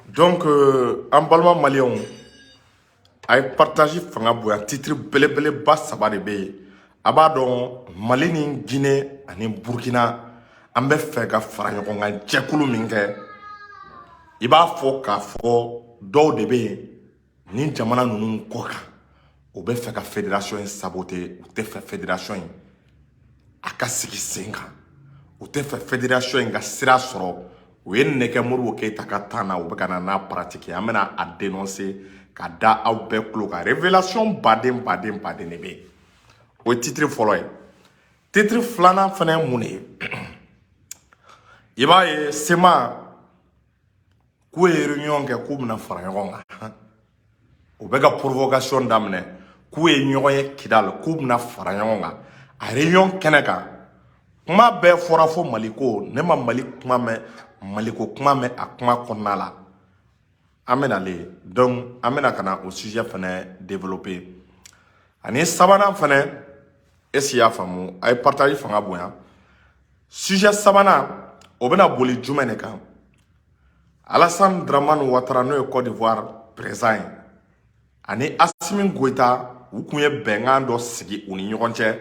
Donc an balima maliyɛnw, a ye partage fanga bonya. Titre belebeleba saba de bɛ yen. A b'a dɔn, Mali ni Guinée ani Burkina, an bɛ fɛ ka fara ɲɔgɔn kan jɛkulu min kɛ, i b'a fɔ k'a fɔ dɔw de bɛ yen ni jamana ninnu kɔ kan, u bɛ fɛ ka fédération in saboter. U tɛ fɛ fédération in a ka sigi sen kan, u tɛ fɛ fédération in ka sira sɔrɔ. U ye nɛgɛ Modibo Keyita ka temps na, u bɛ ka na n'a pratique. An bɛna a dénoncer ka da aw bɛɛ tulo kan. Révélation baden baden baden de bɛ yen. O ye titre fɔlɔ ye. Titre filanan fana ye mun de ye? I b'a ye, CMA k'u ye réunion kɛ k'u bɛna fara ɲɔgɔn kan. U bɛ ka provocation daminɛ k'u ye ɲɔgɔn ye Kidal, k'u bɛna fara ɲɔgɔn kan. A réunion kɛnɛ kan, kuma bɛɛ fɔra fo Maliko. Ne ma Mali kuma mɛn, Maliko kuma mɛn a kuma kɔnɔna la. An bɛna le, donc an bɛna ka na o sujet fɛnɛ développer. Ani sabanan fɛnɛ, est ce que i y'a faamu? A ye partage fanga bonya. Sujet sabanan, o bɛna boli jumɛn de kan? Alassane Dramane Ouattara, n'o ye Côte d'Ivoire président ye, ani Assimi Goïta, u kun ye bɛnkan dɔ sigi u ni ɲɔgɔn cɛ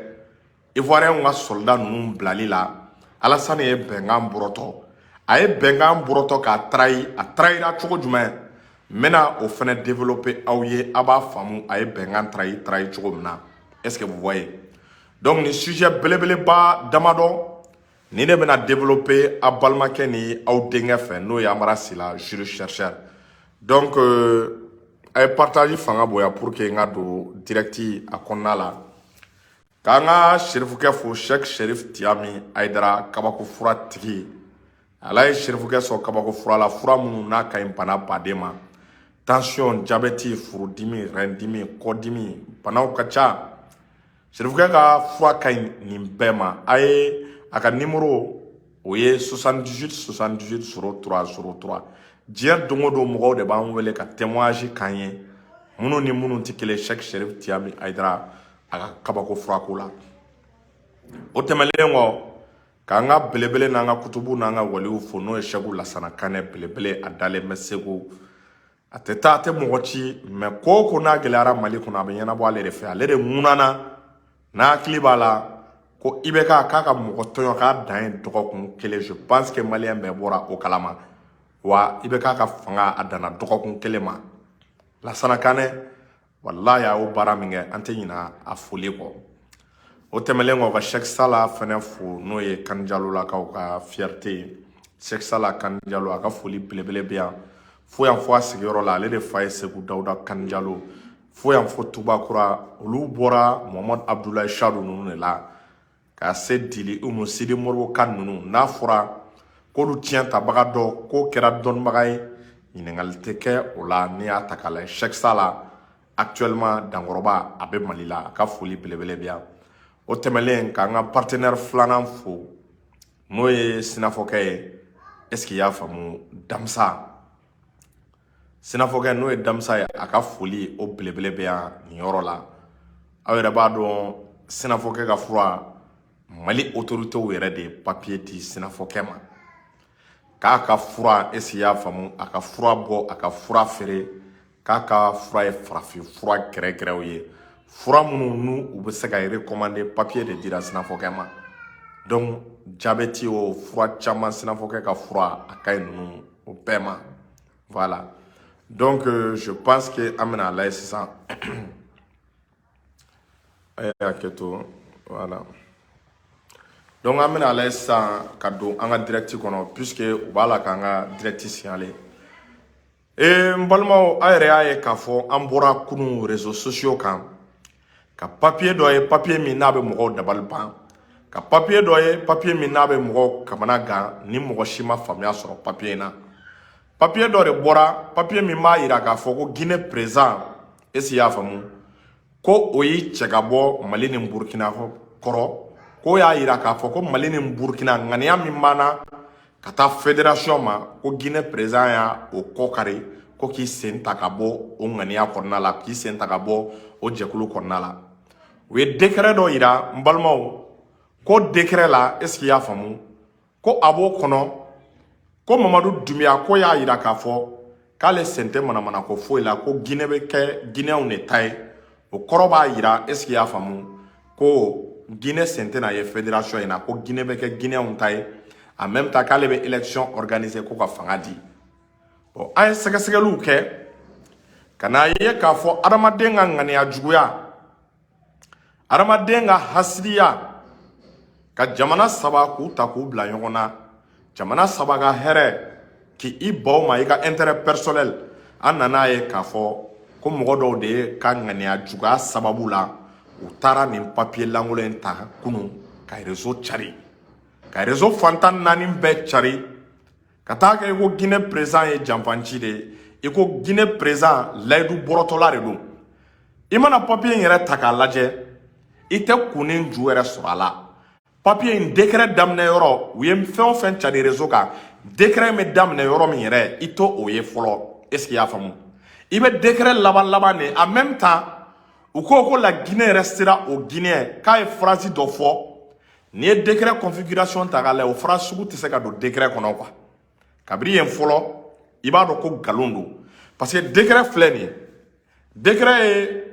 Ivoirien ka soldat ninnu bilali la. Alassane ye bɛnkan bɔrɔtɔ, a ye bɛnkan bɔrɔtɔ k'a trahi. A trahira cogo jumɛn? N bɛna o fɛnɛ développer aw ye, a b'a faamu a ye bɛnkan trahi cogo min na. Est ce que vous voyez? Donc ni sujet belebeleba damadɔ ni ne bɛna développer a balimakɛ ni aw denkɛ fɛ, n'o ye Amara Sila, juriste chercheur. Donc a ye partage fanga bonya pour que n ka don direct a kɔnɔna la. K'an ka serifukɛ fo, Cheikh Sherif Tiyami Ayidara, kabako fura tigi. Ala ye serifukɛ sɔn kabako fura la, fura minnu n'a ka ɲi bana baden ma: tension, diabète, furudimi, rein-dimi, kɔdimi, banaw ka ca. Serifukɛ ka fura ka ɲi nin bɛɛ ma. A ye a ka numéro, o ye 78 78 03 03. Diɲɛ don o don, mɔgɔw de b'an wele ka témoignage k'an ye, minnu ni minnu tɛ kelen. Cheikh Sherif Tiyami Ayidara, a ka kabako furako la. O tɛmɛnen kɔ, k'an ka belebele n'an ka kutubu n'an ka waliw fo, n'o ye Sɛku Lasana Kanɛ belebele. A dalen bɛ Segu, a tɛ taa, a tɛ mɔgɔ ci, mɛ ko o ko n'a gɛlɛyara Mali kɔnɔ, a bɛ ɲɛnabɔ ale de fɛ. Ale de ŋunana n'a hakili b'a la ko IBK k'a ka mɔgɔ tɔɲɔ k'a dan ye dɔgɔkun kelen. Je pense que maliyɛn bɛɛ bɔra o kalama wa. IBK ka fanga, a danna dɔgɔkun kelen ma. Lasana Kanɛ, walahi, a y'o baara min kɛ, an tɛ ɲina a foli kɔ. O tɛmɛnen kɔ, ka Cheikh Sala fɛnɛ fo, n'o ye Kanijalolakaw ka fierté ye. Cheikh Sala Kanijalo, a ka foli belebele bɛ yan fo yan fo a sigiyɔrɔ la. Ale de fa ye Segu Dawuda Kanijalo, fo yan fo Tubakura. Olu bɔra Mohamadu Abudulayi Sadu ninnu de la ka se Dili Umu Sidi Moribo kan ninnu. N'a fɔra k'olu tiɲɛ tabaga dɔ k'o kɛra dɔnnibaga ye, ɲininkali tɛ kɛ o la. N'i y'a ta k'a lajɛ, Cheikh Sala actuellement Dankɔrɔba, a bɛ Mali la, a ka foli belebele bɛ yan. O tɛmɛnen, k'an ka partenaire filanan fo, n'o ye sinafɔkɛ ye. Est ce que i y'a faamu? Damisa sinafɔkɛ, n'o ye Damisa ye, a ka foli o belebele bɛ yan nin yɔrɔ la. Aw yɛrɛ b'a dɔn, sinafɔkɛ ka fura, Mali autorités yɛrɛ de ye papier di sinafɔkɛ ma k'a ka fura, est ce que i y'a faamu, a ka fura bɔ, a ka fura feere, k'a ka fura ye farafin fura gɛrɛgɛrɛw ye, fura minnu n'u u bɛ se ka recommander. Papier de dira sinafɔkɛ ma. Donc diabète, o fura caman, sinafɔkɛ ka fura a ka ɲi ninnu o bɛɛ ma. Voilà, donc je pense que an bɛna a lajɛ sisan. A ye hakɛ to. Voilà, donc an bɛna a lajɛ sisan ka don an ka direct kɔnɔ, puisque u b'a la k'an ka direct signaler. Ee, n balimaw, a yɛrɛ y'a ye k'a fɔ an bɔra kunun réseaux sociaux kan ka papier dɔ ye, papier min n'a bɛ mɔgɔw dabali ban, ka papier dɔ ye, papier min n'a bɛ mɔgɔw kamana gan, ni mɔgɔ si ma faamuya sɔrɔ papier in na. Papier dɔ de bɔra, papier min b'a yira k'a fɔ ko Guinée président, est ce que i y'a faamu, ko o y'i cɛ ka bɔ Mali ni Burukina kɔrɔ, k'o y'a yira k'a fɔ ko Mali ni Burukina ŋaniya min b'an na ka taa fédération ma, ko Guinée président y'a o kɔ kari, ko k'i sen ta ka bɔ o ŋaniya kɔnɔna la, k'i sen ta ka bɔ o jɛkulu kɔnɔna la. U ye décret dɔ yira, n balimaw, ko décret la, est ce que i y'a faamu, ko a b'o kɔnɔ ko Mamadu Dunbiya ko y'a yira k'a fɔ K'ale sen tɛ manamana ko foyi la, ko Guinée bɛ kɛ Guinéenw de ta ye. O kɔrɔ b'a yira, est ce que i y'a faamu, ko Guinée sen tɛna ye fédération in na, ko Guinée bɛ kɛ Guinéenw ta ye. En même temps, k'ale bɛ élection organiser ko ka fanga di. Bon, an ye sɛgɛsɛgɛliw kɛ ka n'a ye k'a fɔ adamaden ka ŋaniya juguya, adamaden ka hasidiya, ka jamana saba k'u ta k'u bila ɲɔgɔn na, jamana saba ka hɛrɛ k'i baw ma i ka intérêt personnel. An nana ye k'a fɔ ko mɔgɔ dɔw de ye ka ŋaniya juguya sababu la, u taara nin papier lankolon in ta kunun ka réseau cari, ka réseau fantan naani bɛɛ cari, ka taa kɛ i ko Guinée président ye janfanci de ye, i ko Guinée président layidu bɔrɔtɔla de don. I mana papier in yɛrɛ ta k'a lajɛ, i tɛ kun ni ju yɛrɛ sɔrɔ a la. Papier in décret daminɛ yɔrɔ, u ye fɛn o fɛn cari réseau kan, décret bɛ daminɛ yɔrɔ min yɛrɛ, i t'o o ye fɔlɔ. Est ce que i y'a faamu? I bɛ décret laban laban de. En même temps, u ko la Guinée restera au Guinée, k'a ye phrase dɔ fɔ. N'i ye décret configuration ta k'a lajɛ, o phrase sugu tɛ se ka don décret kɔnɔ quoi. Kabini yen fɔlɔ, i b'a dɔn ko nkalon don, parce que décret filɛ nin ye, décret ye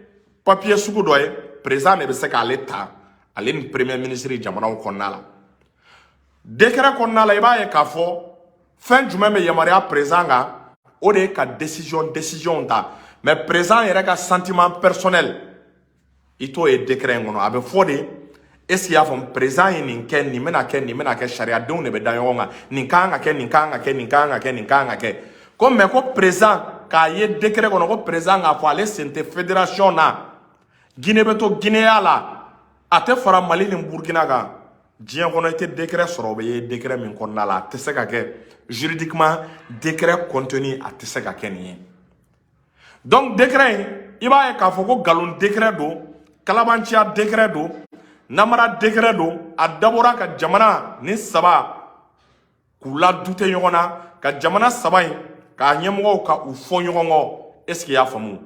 papier sugu dɔ ye, président de bɛ se k'ale ta, ale ni premier ministre jamanaw kɔnɔna la. Décret kɔnɔna la, i b'a ye k'a fɔ fɛn jumɛn bɛ yamaruya président kan? O de ye ka décision ta. Mais président yɛrɛ ka sentiment personnel, i t'o ye décret in kɔnɔ. A bɛ fɔ de, est ce que i y'a faamu, président ye nin kɛ, nin bɛna kɛ, nin bɛna kɛ, sariyadenw de bɛ da ɲɔgɔn kan, nin kan ka kɛ, nin kan ka kɛ, nin kan ka kɛ, nin kan ka kɛ. Ko mais ko président k'a ye décret kɔnɔ ko président k'a fɔ ale sen tɛ fédération na, Guinée bɛ to Guinéya la, a tɛ fara Mali ni Burkina kan. Diɲɛ kɔnɔ, i tɛ décret sɔrɔ o bɛ ye décret min kɔnɔna la. A tɛ se ka kɛ juridiquement, décret contenu, a tɛ se ka kɛ nin ye. Donc décret in, i b'a ye k'a fɔ ko nkalon décret don, kalabanciya décret don, namara décret don. A dabɔra ka jamana ni saba k'u ladute ɲɔgɔn na, ka jamana saba in k'a ɲɛmɔgɔw ka u fɔ ɲɔgɔn kɔ. Est ce que i y'a faamu?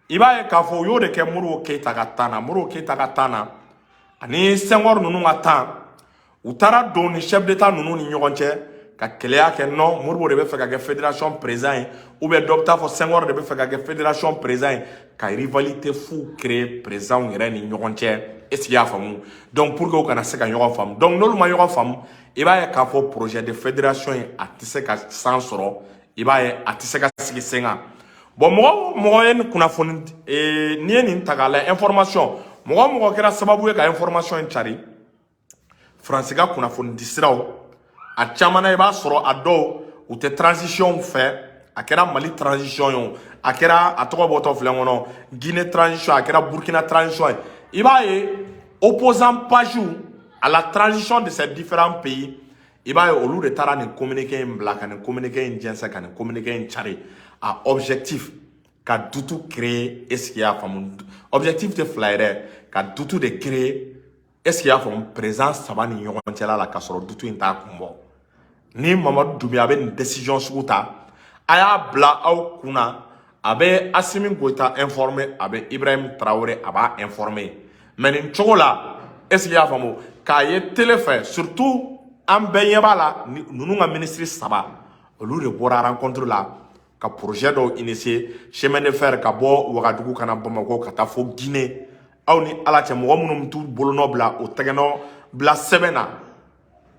I b'a ye k'a fɔ u y'o de kɛ Modibo Keyita ka temps na. Modibo Keyita ka temps na ani Senghor ninnu ka temps, u taara don ni chef d'état ninnu ni ɲɔgɔn cɛ ka kɛlɛya kɛ. Non, Modibo de bɛ fɛ ka kɛ fédération président ye, ou bien dɔ bɛ taa fɔ Senghor de bɛ fɛ ka kɛ fédération président ye, ka rivalité fu créer président yɛrɛ ni ɲɔgɔn cɛ. Est ce que i y'a faamu? Donc pour que u kana se ka ɲɔgɔn faamu. Donc n'olu ma ɲɔgɔn faamu, i b'a ye k'a fɔ projet de fédération in, a tɛ se ka san sɔrɔ, i b'a ye a tɛ se ka sigi sen kan. Bon, mɔgɔ o mɔgɔ ye nin kunnafoni, n'i ye nin ta k'a lajɛ, information, mɔgɔ o mɔgɔ kɛra sababu ye ka information in cari, Faransi ka kunnafoni di siraw, a caman na, i b'a sɔrɔ a dɔw u tɛ transition fɛ. A kɛra Mali transition ye o, a kɛra a tɔgɔ bɔtɔ filɛ n kɔnɔ, Guinée transition, a kɛra Burkina transition ye, i b'a ye opposant page à la transition de ces différents pays, i b'a ye olu de taara nin communiqué in bila, ka nin communiqué in jɛnsɛn, ka nin communiqué in cari. A objectif, ka doute créer. Est ce que i y'a faamu? Objectif tɛ fila ye dɛ, ka doute de créer, est ce que i y'a faamu, président saba ni ɲɔgɔn cɛla la, k'a sɔrɔ doute in t'a kun bɔ. Ni Mamadu Dunbiya bɛ nin décision sugu ta, a y'a bila aw kunna, a bɛ Asimi Goyita informer, a bɛ Ibrahim Traoré, a b'a informer. Mais nin cogo la, est ce que i y'a faamu, k'a ye télé fɛ, surtout an bɛɛ ɲɛ b'a la, ninnu ka ministre saba, olu de bɔra rencontre la ka projet dɔw initier, chemin de fer ka bɔ Wagadugu ka na Bamakɔ ka taa fo Guinée. Aw ni Ala cɛ, mɔgɔ minnu bɛ t'u bolonɔ bila o tɛgɛnɔ bila sɛbɛn na,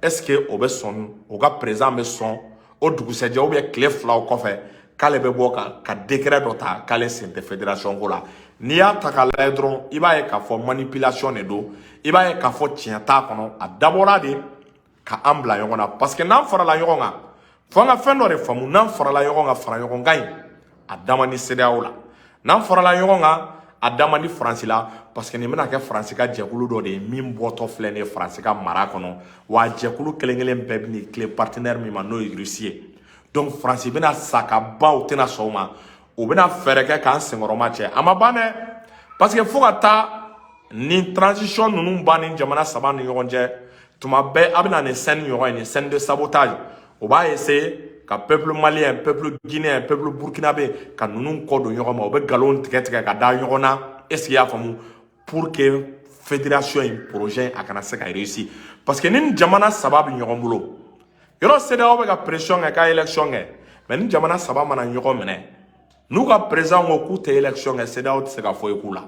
est ce que o bɛ sɔn, o ka président bɛ sɔn, o dugusɛjɛ ou bien tile 2 o kɔfɛ, k'ale bɛ bɔ ka décret dɔ ta k'ale sen tɛ fédération ko la? N'i y'a ta k'a lajɛ dɔrɔn, i b'a ye k'a fɔ manipulation de don. I b'a ye k'a fɔ tiɲɛ t'a kɔnɔ. A dabɔra de ka an bila ɲɔgɔn na, parce que n'an farala ɲɔgɔn kan, fo an ka fɛn dɔ de faamu: n'an farala ɲɔgɔn kan, fara ɲɔgɔn kan in, a da man di CEDEAO la. N'an farala ɲɔgɔn kan, a da man di Faransi la, parce que nin bɛna kɛ Faransi ka jɛkulu dɔ de ye min bɔtɔ filɛ nin ye Faransi ka mara kɔnɔ. Wa jɛkulu kelen kelen bɛɛ bɛ n'i tilen partenaire min ma, n'o ye Russie ye. Donc Faransi bɛna sa ka ban, u tɛna sɔn o ma, u bɛna fɛɛrɛ kɛ k'an senkɔrɔma cɛ. A ma ban dɛ, parce que fo ka taa nin transition ninnu ban ni jamana saba ni ɲɔgɔn cɛ, tuma bɛɛ a bɛna nin scène ɲɔgɔn ye, nin scène de sabotage. O b'a essayer ka peuple malien, peuple guinéen, peuple burkinabé, ka ninnu kɔ don ɲɔgɔn ma. U bɛ nkalon tigɛ tigɛ ka da ɲɔgɔn na, est ce que i y'a faamu, pour que fédération in projet a kana se ka réussir. Parce que ni jamana saba bɛ ɲɔgɔn bolo yɔrɔ, CEDEAO bɛ ka pression kɛ k'a élection kɛ. Mais ni jamana saba mana ɲɔgɔn minɛ, n'u ka président ko k'u tɛ élection kɛ, CEDEAO tɛ se ka foyi k'u la.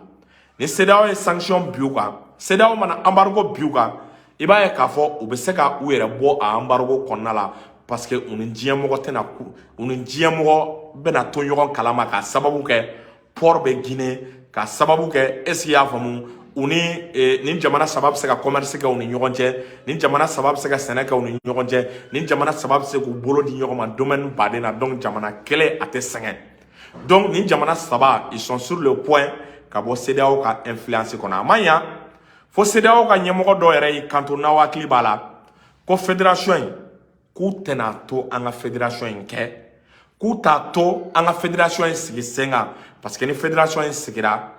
Ni CEDEAO ye sanction bi u kan, CEDEAO mana embargo bi u kan, i b'a ye k'a fɔ u bɛ se ka u yɛrɛ bɔ a embargo kɔnɔna la, parce que u ni diɲɛmɔgɔ tɛna, u ni diɲɛmɔgɔ bɛna to ɲɔgɔn kalama, k'a sababu kɛ port bɛ Guinée, k'a sababu kɛ, est ce que i y'a faamu, u ni nin jamana saba bɛ se ka commerce kɛ u ni ɲɔgɔn cɛ, nin jamana saba bɛ se ka sɛnɛ kɛ u ni ɲɔgɔn cɛ, nin jamana saba bɛ se k'u bolo di ɲɔgɔn ma domaine baden na. Donc jamana kelen a tɛ sɛgɛn. Donc nin jamana saba, ils sont sur le point ka bɔ CEDEAO ka influence kɔnɔ. A ma ɲa fo CEDEAO ka ɲɛmɔgɔ dɔw yɛrɛ y'i kanto, n'aw hakili b'a la, ko fédération in, k'u tɛna to an ka fédération in kɛ, k'u t'a to an ka fédération in sigi sen kan, parce que ni fédération in sigira,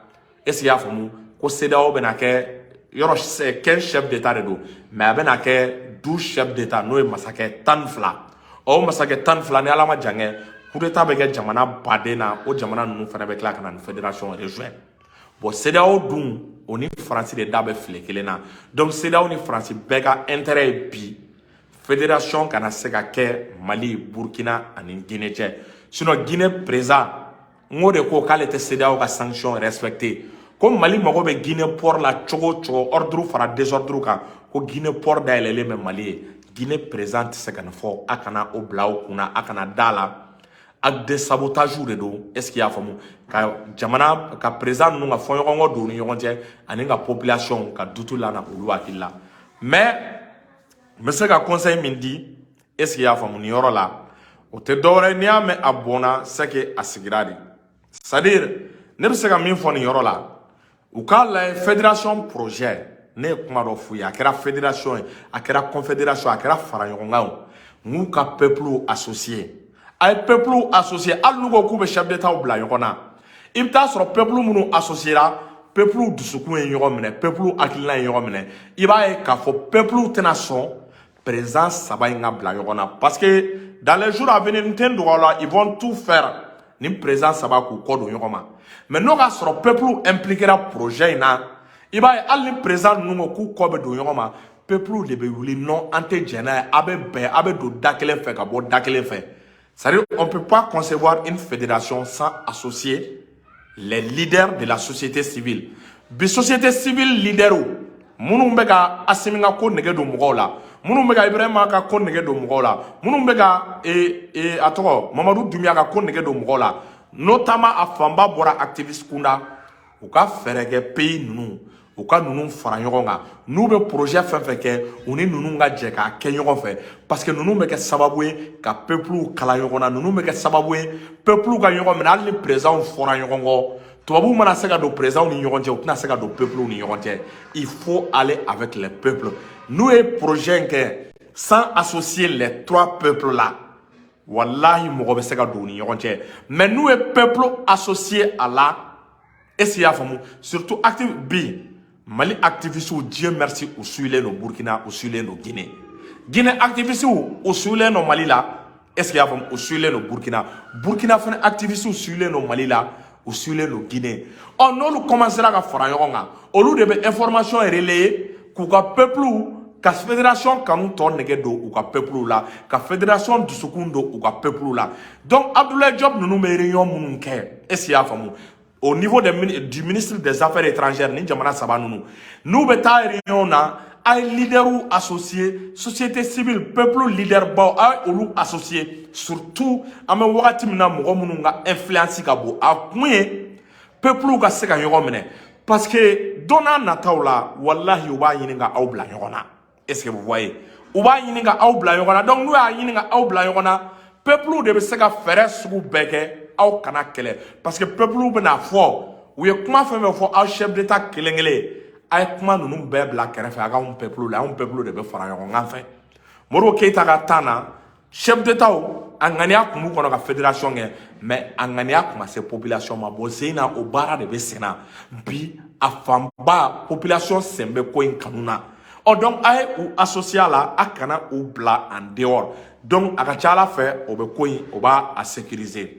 est ce que i y'a faamu, ko CEDEAO bɛna kɛ yɔrɔ 15 chefs d'état de don, mais a bɛna kɛ 12 chefs d'état, n'o ye masakɛ 12. Ɔ, o masakɛ 12, ni Ala ma jan kɛ, coup d'état bɛ kɛ jamana baden na, o jamana ninnu fana bɛ tila ka na ni fédération rejoint. Bon, CEDEAO dun, o ni Faransi de da bɛ file kelen na. Donc CEDEAO ni Faransi bɛɛ ka intérêt ye bi fédération kana se ka kɛ Mali, Burkina ani Guinée cɛ. Sinon Guinée président n ko de ko k'ale tɛ CEDEAO ka sanction respecter, ko Mali mago bɛ Guinée port la cogo o cogo, ordre fara désordre kan, ko Guinée port dayɛlɛlen bɛ Mali ye. Guinée président tɛ se ka nin fɔ. A kana o bila o kunna, a kana da la, acte de sabotage de don. Est ce que i y'a faamu, ka jamana ka président ninnu ka fɔɲɔgɔnkɔ don u ni ɲɔgɔn cɛ ani ka population ka doute lana olu hakili la. Mais n bɛ se ka conseil min di, est ce que i y'a faamu, nin yɔrɔ la, o tɛ dɔwɛrɛ ye, n'i y'a mɛn a bɔnna, c'est que a sigira de. C'est à dire, ne bɛ se ka min fɔ nin yɔrɔ la, u k'a lajɛ fédération projet. Ne ye kuma dɔ f'u ye, a kɛra fédération ye, a kɛra confédération, a kɛra fara ɲɔgɔn kan o, n k'u ka peuple associé. A ye peuple associé, hali n'u ko k'u bɛ chef d'état bila ɲɔgɔn na, i bɛ taa sɔrɔ peuple minnu associé la, peuple dusukun ye ɲɔgɔn minɛ, peuple hakilina ye ɲɔgɔn minɛ. I b'a ye k'a fɔ peuple tɛna sɔn président saba in ka bila ɲɔgɔn na, parce que dans les jours à venir, n tɛ n dogo aw la, ils vont tout faire ni président saba k'u kɔ don ɲɔgɔn ma. Mais n'o k'a sɔrɔ peuple impliqué ra projet in na, i b'a ye, hali ni président ninnu ko k'u kɔ bɛ don ɲɔgɔn ma, peuple de bɛ wuli: non, an tɛ jɛn n'a ye, a bɛ bɛn, a bɛ don da kelen fɛ ka bɔ da kelen fɛ. C'est-à-dire, on peut pas concevoir une fédération sans associer les leaders de la société civile. Bi société civile leader minnu bɛ ka Asimi ka ko nege don mɔgɔw la, minnu bɛ ka Ibrahima ka ko nege don mɔgɔw la, minnu bɛ ka a tɔgɔ Mamadu Dunbiya ka ko nege don mɔgɔw la, notamment a fanba bɔra activiste kunda, u ka fɛɛrɛ kɛ pays ninnu, u ka ninnu fara ɲɔgɔn kan. N'u bɛ projet fɛn fɛn kɛ, u ni ninnu ka jɛ k'a kɛ ɲɔgɔn fɛ, parce que ninnu bɛ kɛ sababu ye ka peuple kala ɲɔgɔn na, ninnu bɛ kɛ sababu ye peuple ka ɲɔgɔn minɛ. Hali ni présidents fɔra ɲɔgɔn kɔ, tubabuw mana se ka don présidents ni ɲɔgɔn cɛ, u tɛna se ka don peuple ni ɲɔgɔn cɛ. Il faut aller avec les peuples. N'u ye projet in kɛ sans associer les trois peuples là, wallahi, mɔgɔ bɛ se ka don u ni ɲɔgɔn cɛ. Mais n'u ye peuple associé a la, est ce que i y'a faamu, surtout active bi Mali activistes, Dieu merci, u suilen don Burkina, u suilen don Guinée. Guinée activistes, u suilen don Mali la, est ce que i y'a faamu, u suilen don Burkina. Burkina fana activistes suilen don Mali la, u suilen don Guinée. Ɔ, n'olu commencera ka fara ɲɔgɔn kan, olu de bɛ information relayer k'u ka peuple ka fédération kanu tɔ nɛgɛ don u ka peuple la, ka fédération dusukun don u ka peuple la. Donc Abdoulaye Diop ninnu bɛ réunion minnu kɛ, est ce que i y'a faamu, au niveau du ministre des Affaires étrangères, ni jamana saba ninnu, n'u bɛ taa réunion na, a ye leaderw associé, société civile, peuple leader baw, a ye olu associé. Surtout an bɛ wagati min na, mɔgɔ minnu ka influence ka bon, a kun ye peuple ka se ka ɲɔgɔn minɛ, parce que don n'a nataw la, walahi, u b'a ɲini ka aw bila ɲɔgɔn na. Est ce que vous voyez, u b'a ɲini ka aw bila ɲɔgɔn na. Donc n'u y'a ɲini ka aw bila ɲɔgɔn na, peuple de bɛ se ka fɛɛrɛ sugu bɛɛ kɛ aw kana kɛlɛ, parce que peuple bɛna fɔ, u ye kuma fɛn fɛn fɔ aw chef d'état kelen kelen, a ye kuma ninnu bɛɛ bila kɛrɛfɛ, a k'anw peuple la, anw peuple de bɛ fara ɲɔgɔn kan fɛ. Modibo Keyita ka temps na, chef d'état, a ŋaniya kun b'u kɔnɔ ka fédération kɛ, mais a ŋaniya kun ma se population ma. Bon, sen na, o baara de bɛ sen na bi, a fanba population sen bɛ ko in kanu na. Ɔ, donc a ye u associé a la, a kana u bila en dehors. Donc a ka ca Ala fɛ, o bɛ ko in, o b'a a sécuriser.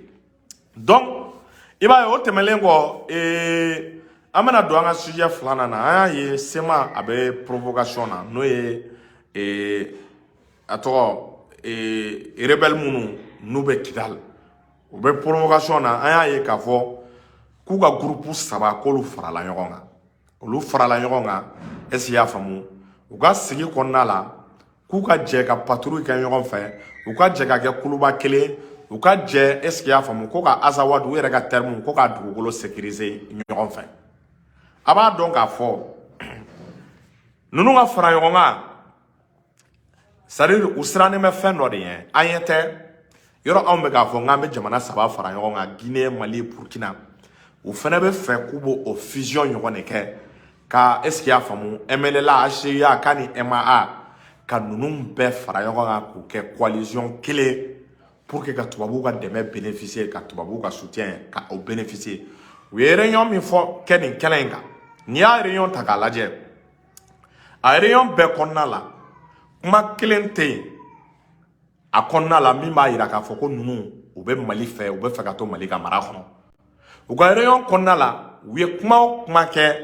Donc i b'a ye, o tɛmɛnen kɔ, an bɛna don an ka sujet filanan na. An y'a ye CMA a bɛ provocation na, n'o ye a tɔgɔ rebelle minnu n'u bɛ Kidali, u bɛ provocation na. An y'a ye k'a fɔ k'u ka groupe saba, k'olu farala ɲɔgɔn kan, olu farala ɲɔgɔn kan. Est ce que i y'a faamu? U ka sigi kɔnɔna la, k'u ka jɛ ka patrouille kɛ ɲɔgɔn fɛ, u ka jɛ ka kɛ kuluba kelen, u ka jɛ, est ce que i y'a faamu, ko ka Azawad, u yɛrɛ ka terme, ko ka dugukolo sécuriser ɲɔgɔn fɛ. A b'a dɔn k'a fɔ ninnu ka fara ɲɔgɔn kan, c'est à dire u sirannen bɛ fɛn dɔ de ɲɛ. An ɲɛ tɛ yɔrɔ, anw bɛ k'a fɔ k'an bɛ jamana saba fara ɲɔgɔn kan, Guinée, Mali, Burkina. U fana bɛ fɛ k'u b'o o fusion ɲɔgɔn de kɛ ka, est ce que i y'a faamu, MNLA, HCUA k'a ni MAA, ka ninnu bɛɛ fara ɲɔgɔn kan k'u kɛ coalition kelen pour que ka tubabuw ka dɛmɛ bénéficier, ka tubabuw ka soutien ka o bénéficier. U ye réunion min fɔ kɛ nin kɛnɛ in kan, n'i y'a réunion ta k'a lajɛ, a réunion bɛɛ kɔnɔna la, kuma kelen tɛ yen a kɔnɔna la min b'a yira k'a fɔ ko ninnu u bɛ Mali fɛ, u bɛ fɛ ka to Mali ka mara kɔnɔ. U ka réunion kɔnɔna la, u ye kuma o kuma kɛ,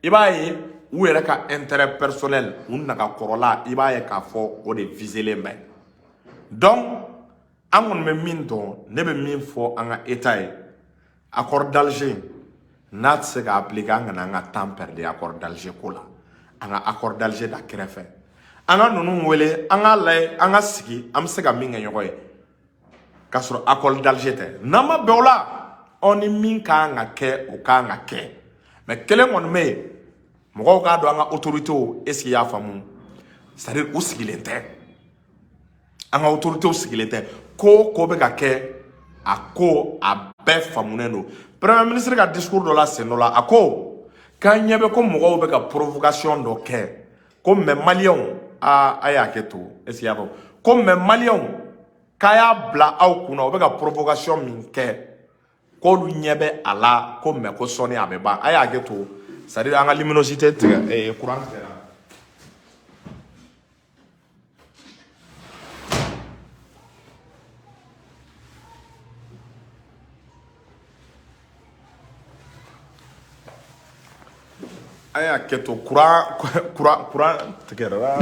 i b'a ye u yɛrɛ ka intérêt personnel, u nagakɔrɔla, i b'a ye k'a fɔ o de viselen bɛ. Donc an kɔni bɛ min dɔn, ne bɛ min fɔ an ka état ye, accord d'Alger n'a tɛ se ka appliquer, an kana an ka temps perdre accord d'Alger ko la. An ka accord d'Alger da kɛrɛfɛ, an ka ninnu wele, an k'a lajɛ, an ka sigi, an bɛ se ka min kɛ ɲɔgɔn ye k'a sɔrɔ accord d'Alger tɛ. N'an ma bɛn o la, ɔ ni min ka kan ka kɛ, o ka kan ka kɛ. Mais kelen kɔni bɛ yen, mɔgɔw k'a dɔn, an ka autorités, est ce que i y'a faamu, c'est à dire u sigilen tɛ, an ka autorités sigilen tɛ. Ko o ko bɛ ka kɛ, a ko a bɛɛ faamunen don. Premier ministre ka discours dɔ la sen dɔ la, a ko k'an ɲɛ bɛ ko mɔgɔw bɛ ka provocation dɔ kɛ, ko mais maliyɛnw, aa a y'a kɛ to, est ce que i y'a faamu, ko mais maliyɛnw, k'a y'a bila aw kunna, u bɛ ka provocation min kɛ, k'olu ɲɛ bɛ a la, ko mais ko sɔɔni a bɛ ban. A y'a kɛ to, c'est à dire an ka luminosité tigɛ, courant tigɛra. A y'a kɛ to, courant tigɛra.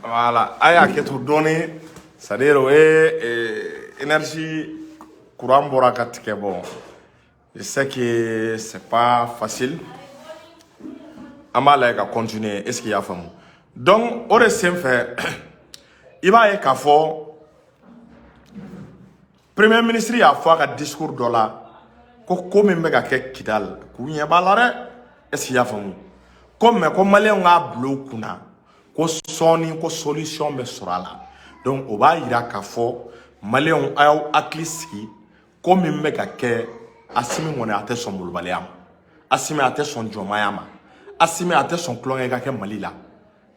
Voilà, a y'a kɛ to dɔɔni, c'est à dire o ye énergie, courant bɔra ka tigɛ. Bon, je sais que c'est pas facile, an b'a lajɛ ka continuer. Est ce que i y'a faamu? Donc o de sen fɛ, i b'a ye k'a fɔ premier ministre y'a fɔ a ka discours dɔ la ko ko min bɛ ka kɛ Kidal, k'u ɲɛ b'a la dɛ. Est ce que i y'a faamu? Ko mais ko maliyɛnw k'a bila u kunna ko sɔɔni ko solution bɛ sɔrɔ a la. Donc o b'a yira k'a fɔ maliyɛnw, a y'aw hakili sigi, ko min bɛ ka kɛ, Asimi kɔni a tɛ sɔn molobaliya ma, Asimi a tɛ sɔn jɔnmaya ma, Asimi a tɛ sɔn tulonkɛ ka kɛ Mali la.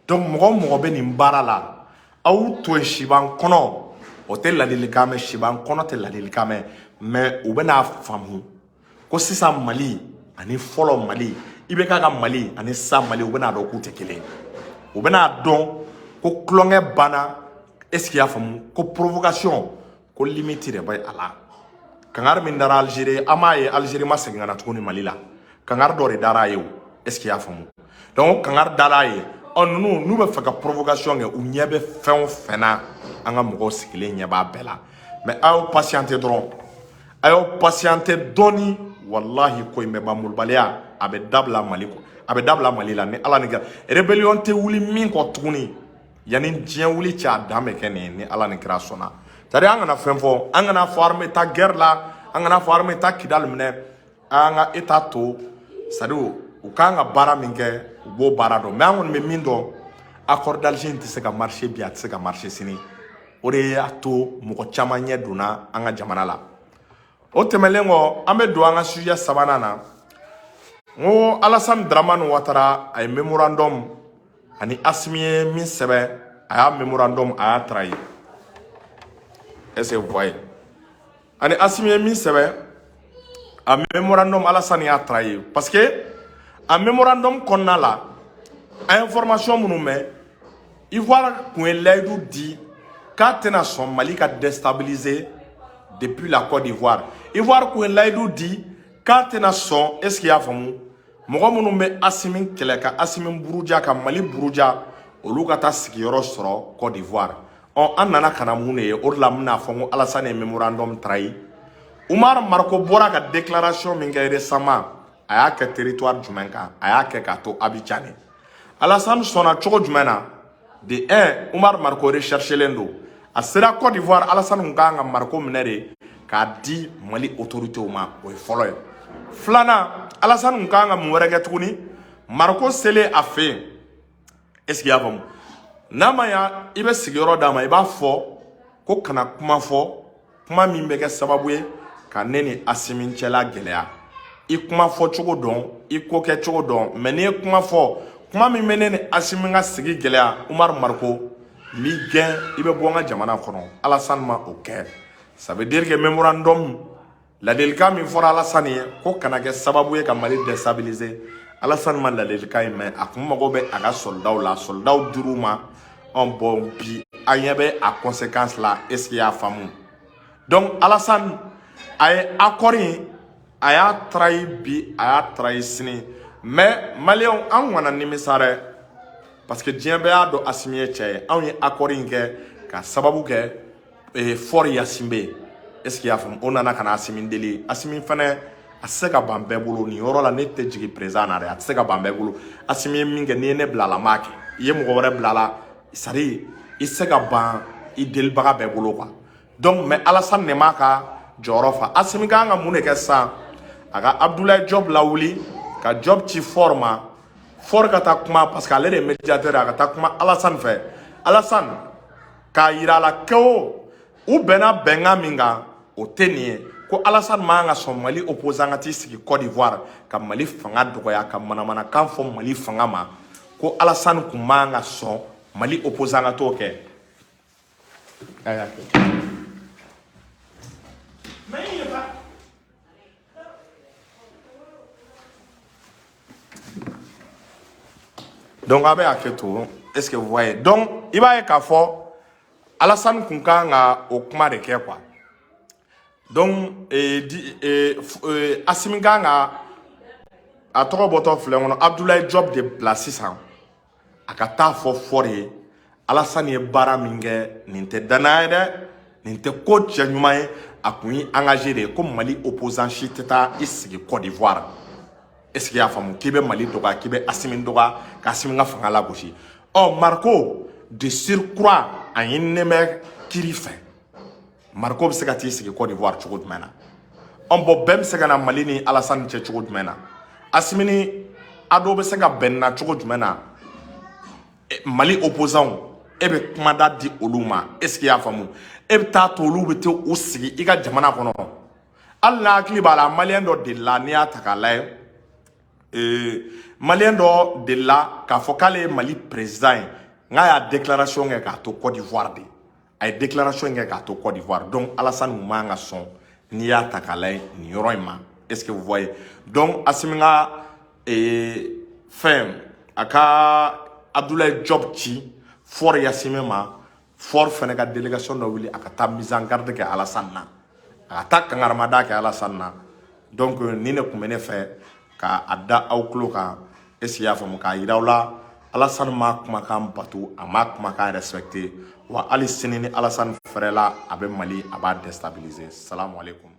Donc mɔgɔ o mɔgɔ bɛ nin baara la, aw to yen, siban kɔnɔ o tɛ ladilikan mɛn, siban kɔnɔ tɛ ladilikan mɛn. Mais u bɛna faamu ko sisan Mali ani fɔlɔ Mali, i bɛ k'a ka Mali ani sisan Mali, u bɛna dɔn k'u tɛ kelen ye. U bɛna dɔn ko tulonkɛ banna. Est ce que i y'a faamu? Ko provocation, ko limite de bɛ a la. Kangari min dara Algérie, an m'a ye Algérie ma segin ka na tuguni Mali la. Kangari dɔ de dara a ye o. Est ce que i y'a faamu? Donc kangari dara a ye. Ɔ ninnu n'u bɛ fɛ ka provocation kɛ, u ɲɛ bɛ fɛn o fɛn na, an ka mɔgɔw sigilen ɲɛ b'a bɛɛ la. Mais a y'aw patienter dɔrɔn, a y'aw patienter dɔɔni, walahi ko in bɛ ban. Molobaliya a bɛ dabila Mali kɔ, a bɛ dabila Mali la ni Ala ni kira. Rébellion tɛ wuli min kɔ tuguni yanni diɲɛ wuli cɛ, a dan bɛ kɛ nin ye ni Ala ni kira sɔnna. C'est à dire an kana fɛn fɔ, an kana fɔ armée ta guerre la, an kana fɔ armée ta Kidal minɛ, an ka état to. C'est à dire u kan ka baara min kɛ, u b'o baara dɔn. Mais an kɔni bɛ min dɔn, accord d'Alger in tɛ se ka marcher bi, a tɛ se ka marcher sini. O de y'a to mɔgɔ caman ɲɛ donna an ka jamana la. O tɛmɛnen kɔ, an bɛ don an ka sujet sabanan na. N ko Alassane Dramane Ouattara, a ye mémorandum ani Assimi ye min sɛbɛn, a y'a mémorandum, a y'a trahi. Est-ce que vous voyez? Ani Assimi ye min sɛbɛn, a mémorandum, Alassane y'a trahi, parce que a mémorandum kɔnɔna la, a information minnu mɛn Ivoire kun ye layidu di k'a tɛna sɔn Mali ka déstabiliser depuis la Côte d'Ivoire. Ivoire kun ye layidu di k'a tɛna sɔn, est ce que i y'a faamu, mɔgɔ minnu bɛ Asimi kɛlɛ, ka Asimi buruja, ka Mali buruja, olu ka taa sigiyɔrɔ sɔrɔ Côte d'Ivoire. Ɔ, an nana ka na mun de ye? O de la n bɛna fɔ n ko Alassane ye mémorandum trahi. Umar Mariko bɔra ka déclaration min kɛ récemment, a y'a kɛ territoire jumɛn kan? A y'a kɛ k'a to Abidjan de. Alassane sɔnna cogo jumɛn na? De un, Umar Mariko recherchelen don. A sera Côte d'Ivoire, Alassane kun kan ka Mariko minɛ de k'a di Mali autorités ma. O ye fɔlɔ ye. Filanan, Alassane kun kan ka mun wɛrɛ kɛ tuguni Mariko selen a fɛ yen? Est ce que i y'a faamu? N'a ma ɲa i bɛ sigiyɔrɔ d'a ma, i b'a fɔ ko kana kuma fɔ, kuma min bɛ kɛ sababu ye ka ne ni Asimi cɛla gɛlɛya. I kuma fɔ cogo dɔn, i ko kɛ cogo dɔn, mais n'i ye kuma fɔ, kuma min bɛ ne ni Asimi ka sigi gɛlɛya, Umar Mariko, n b'i gɛn, i bɛ bɔ n ka jamana kɔnɔ. Alassane ma o kɛ. Ça veut dire que mémorandum, ladilikan min fɔra Alassane ye ko kana kɛ sababu ye ka Mali déstabiliser, Alassane ma ladilikan in mɛn. A kun mago bɛ a ka soldaw la, soldaw dir'u ma. Ɔn, bon, bi an ɲɛ bɛ a conséquence la. Est ce que i y'a faamu? Donc Alassane a ye accord in, a y'a trahi bi, a y'a trahi sini. Mais maliyɛnw, an kana nimisa dɛ, parce que diɲɛ bɛɛ y'a dɔn Asimi ye cɛ ye. Anw ye accord in kɛ ka sababu kɛ Faure Gnassingbé. Est ce que i y'a faamu? O nana ka na Asimi deli. Asimi fɛnɛ, a tɛ se ka ban bɛɛ bolo nin yɔrɔ la. Ne tɛ jigin président na dɛ, a tɛ se ka ban bɛɛ bolo. Asimi ye min kɛ, n'i ye ne bila a la, n b'a kɛ. I ye mɔgɔ wɛrɛ bila a la, c'est à dire i tɛ se ka ban i delibaga bɛɛ bolo quoi. Donc mais Alassane de m'a ka jɔyɔrɔ fa. Asimi kan ka mun de kɛ sisan? A ka Abdoulaye Diop lawuli, ka Diop ci Faure ma, Faure ka taa kuma, parce que ale de ye médiateur ye. A ka taa kuma Alassane fɛ, Alassane k'a yira a la ko u bɛnna bɛnkan min kan, o tɛ nin ye, ko Alassane man ka sɔn Mali opposant ka t'i sigi Côte d'Ivoire ka Mali fanga dɔgɔya, ka manamanakan fɔ Mali fanga ma, ko Alassane kun man ka sɔn Mali opposant ka t'o kɛ. A y'a kɛ. Mais il est pas. Donc a bɛ hakɛ to. Est-ce que vous voyez? Donc i b'a ye k'a fɔ Alassane kun kan ka o kuma de kɛ quoi. Donc di, Asimi kan ka a tɔgɔ bɔtɔ filɛ kɔnɔ, Abdoulaye Diop de bila sisan, a ka taa fɔ Faure ye Alassane ye baara min kɛ, nin tɛ danaya ye dɛ, nin tɛ ko cɛ ɲuman ye. A kun ye engagé de ye ko Mali opposant si tɛ taa i sigi Côte d'Ivoire. Est ce que i y'a faamu? K'i bɛ Mali dɔgɔya, k'i bɛ Asimi dɔgɔya, ka Asimi ka fanga lagosi. Ɔ, Mariko de surcroît, a ɲininen bɛ kiri fɛ. Mariko bɛ se ka t'i sigi Côte d'Ivoire cogo jumɛn na? Ɔ, bon, bɛn bɛ se ka na Mali ni Alassane cɛ cogo jumɛn na? Asimi ni Ado bɛ se ka bɛn na cogo jumɛn na? Mali opposants, e bɛ kumada di olu ma. Est ce que i y'a faamu? E bɛ taa to olu bɛ taa u sigi i ka jamana kɔnɔ. Hali n'a hakili b'a la, maliyɛn dɔ delila, n'i y'a ta k'a lajɛ, maliyɛn dɔ delila k'a fɔ k'ale ye Mali président ye, n'a y'a déclaration kɛ k'a to Côte d'Ivoire de. A ye déclaration kɛ k'a to Côte d'Ivoire. Donc Alassane man ka sɔn, n'i y'a ta k'a lajɛ nin yɔrɔ in ma. Est ce que vous voyez? Donc Asimi ka fɛn, a ka Abdoulaye Diop ci Faure Gnassingbé ma, Faure fɛnɛ ka délégation dɔ wuli, a ka taa mise en garde kɛ Alassane na, a ka taa kangaramada kɛ Alassane na. Donc nin de tun bɛ ne fɛ ka a da aw tulo kan. Est ce que i y'a faamu? K'a yira aw la, Alassane ma kumakan bato, a ma kumakan respecté. Wa hali sini ni Alassane fɛrɛla, a bɛ Mali, a b'a déstabiliser. Salamu aleykum.